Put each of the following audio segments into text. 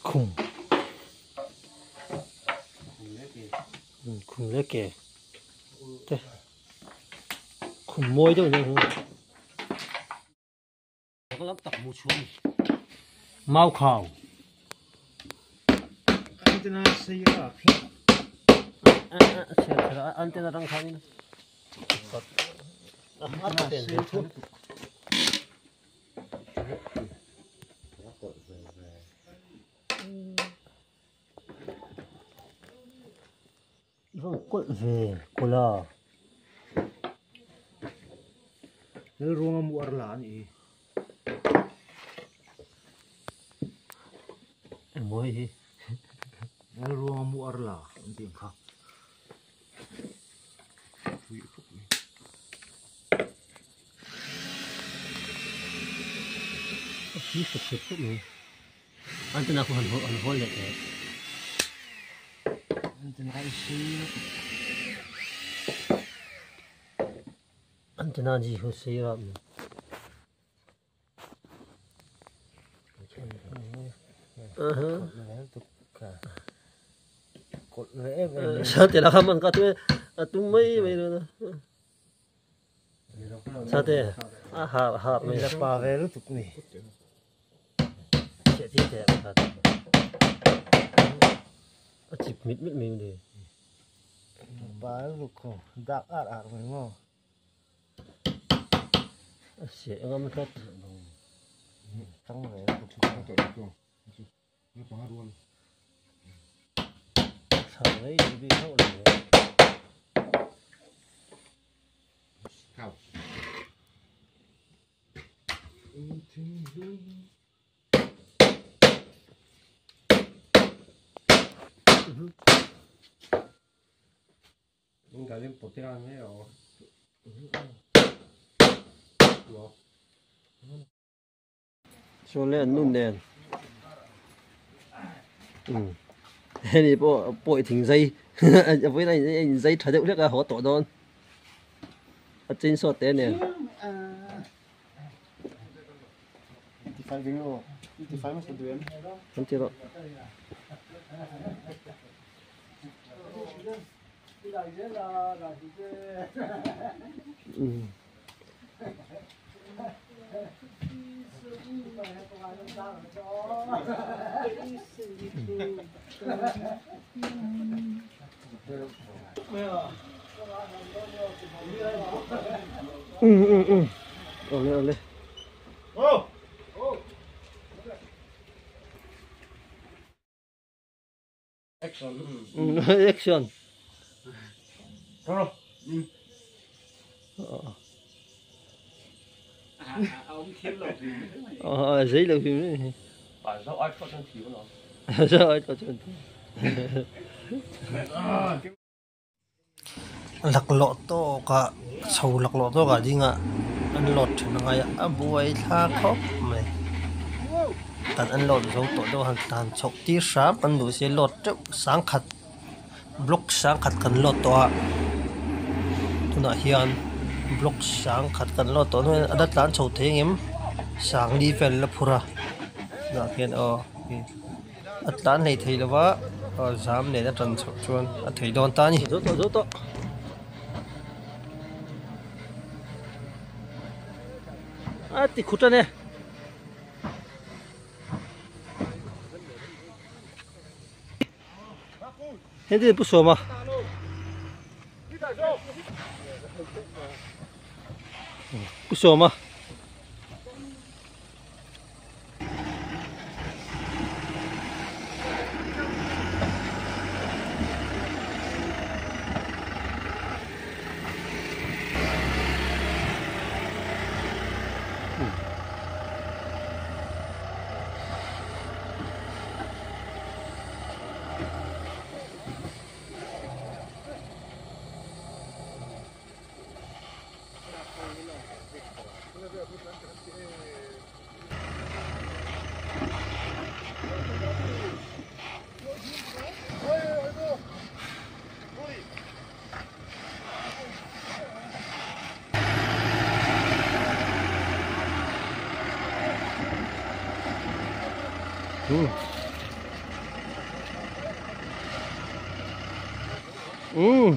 Khum khum leh ke te khum mawi deuh nia ka lam tak hmu chhuah a ni mau khau antenna sei a antenna atang khanin I van kawlh ve kawlh a. Lalruanga mu ar la a ni. Engmaw hei hi. Lalruanga mu ar la an tih ang kha. A thi sep sep khawp mai. Antenna khu han han hawl leh teh. Antenna i sei lutuk. Antenna ji hu sei rap ni. Sa te la kha man ka tu a tum mai mai lo na. Sa te a ha ha mai la pa ve lutuk ni. Che ti te a a chip mit mit mai ni. Pa lutuk ko dak ar ar mai mo. A se ngam tlat. Tang ve lutuk. Thla mai bi hauh lo. Chuan le an nun nen umm hemi pawh pawi thing zai a vawiin a in zai tha deuh hlek a haw tawh dawn a chainsaw te nen. An ti rawh. Umm. Um um um awle awle action ờ giấy lầu phim Laklawh tawkah chho laklawh tawkah dingah an load thin a ngai a a buai thla khawp mai kan an load zo tawh deuh a han tan chhoh tir hram kan duh sia load teuh sangkhat block sangkhat kan load tawh a tunah hian block sangkhat kan load tawh hnuaiah a la tlan chho thei ang em sangli vel la phur a tunah khian aw a tlan hlei thei lo va zam nen a tan chhoh chuan a thei dawn ta a ni. Zo tawh zo tawh. A ti khut a ni. Heng te pu sawm a. Pu sawm a. Umm.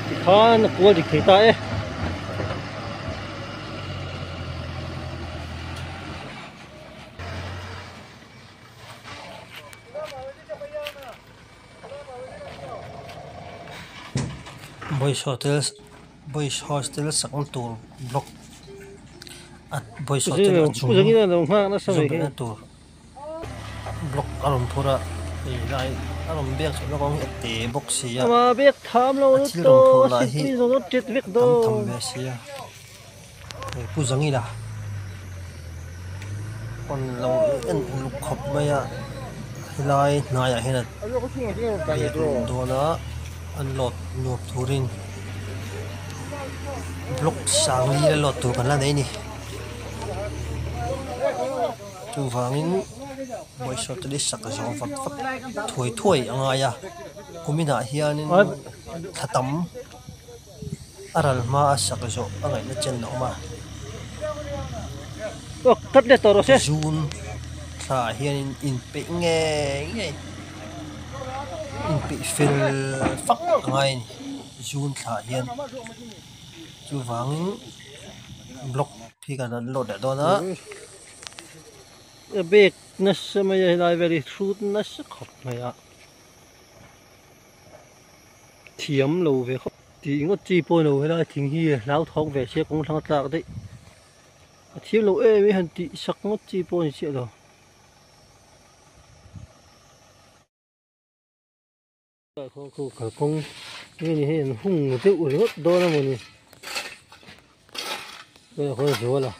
Tikhan a kual dik thei ta e. Boys hotel boys hostel sakna tur block a boys hotel a chung zawmna tur block a rawn phur a hei lai a rawn biak chhohna kawng hi a te bawk si a a thil rawn phurh lah hi tam tham ve sia hei pu Zangila pawn lo en uluk khawp mai a helai hnaiah hian a biak dawn a an load nuam turin block sang li la load tur kan la nei a ni. Chuvangin bawihsawh te hi sak zawh vat vat thuai thuai a ngai a kuminah hianin thla tam a ral hma a sak zawh a ngaihna chen a awm a June thla ah hianin inpeih ngei ngei inpeih fel fak a ngai a ni June thla ah hian chuvangin block Khi kan han load leh dawn a. A bag nasa mai a helai vel hi hrut nasa khawp mai a. Thiam lo ve khawp tih ngawt chi pawh lo helai thing hi hlauthawng ve sia kawng thlang a tlak daih. A thiam lo em i han tih sak ngawt chi pawh a ni chiah lo. Kalkawng nge ni hei an hung deuh ringawt dawn a mawni tunah khuan zual a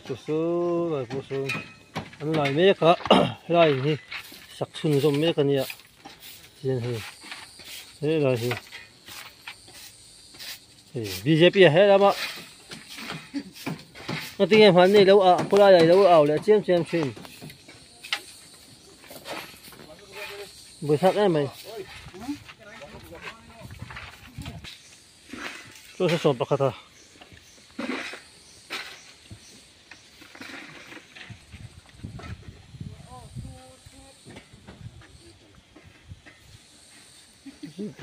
chu saw lai pawh sawn an lai mek a helai in hi sak chhunzawm mek a nia tihian hei helai hi. Bjp a he lama ngatinge hmanni lo a khawlai ah ilo au leh chiam chiam thin buaithlak em mai chu se sawm pakhat a.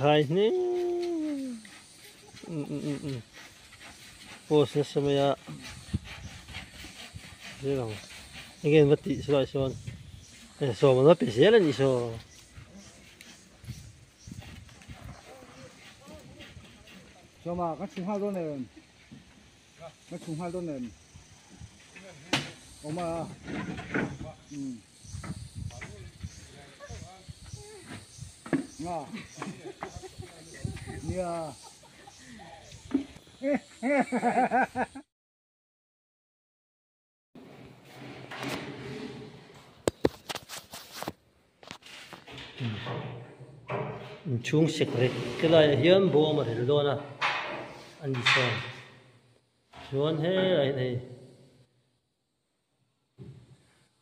Khai hning post nasa mai a zir ang enge an va tih chulai sawn hei sawm an va pe zel a nih saw. Sawma ka chhung nghal dawn em ka chhung nghal dawn em awm a umm. Inchhung sek rek te laiah hian bawm a rel dawn a a ni sawn chuan helaiah hian hei.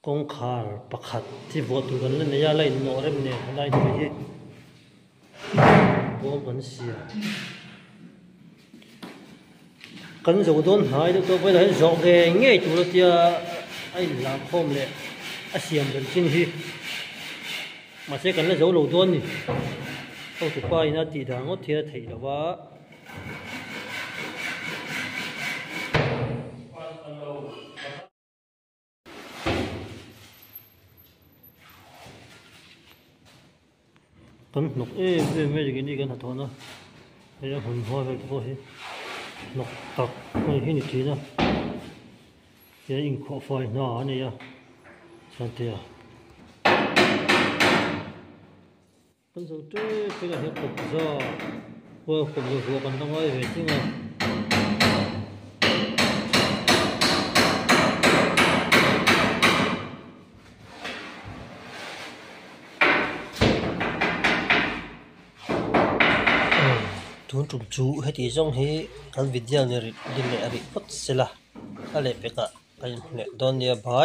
Kawngkhar pakhat hi vuah tur kan la nei a la innawh rem nen helai hnuai hi bawm kan siam kan zo dawn hnai deuh tawh vawilah hian zawh ngei ngei tur a tia a inhlah khawm leh a siam rem chin hi mahse kan la zo lo dawn a ni hotupa ina tih dan ngawt hian a theih loh a. Kan hnawk em em mai ringin i kan hnathawhna hei a hmun hma vel te pawh hi hnawk tak mai hi ni thin a tihian inkhawh fai hna a nei a chuan tia kan zo tep tep a hian kawpza hual kawpza vuah kan la ngai ve tling a. Tun tum chu heti zawng hi kan video ni rih leh rih phawt sela a lehpekah ka inhmu leh dawn nia bye.